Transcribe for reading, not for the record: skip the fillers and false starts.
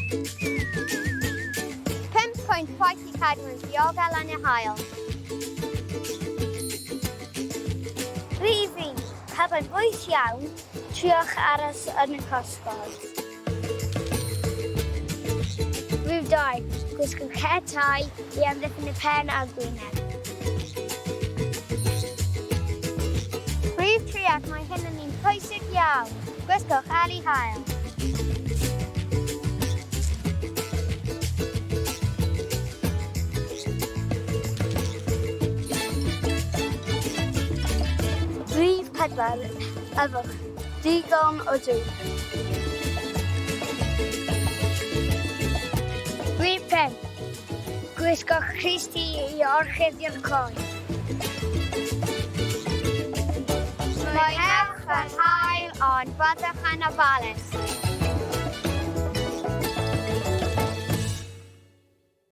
5 pwynt poeth i cadw yn ddiogel yn yr haul. Rhif 1. Pan mae'n boeth iawn, triwch aros yn y cosgod. Rhif 2. Gwisgwch het tai i amddiffyn y pen a'r gwyneb. Rhif 3 ac mae hyn yn un pwysig iawn. Gwisgwch eli haul. Rhif 4. Yfwch digon o dŵr. Rhif 5. Gwisgwch crys T i orchuddio'r croen. Mwynhewch yr haul ond byddwch yn ofalus.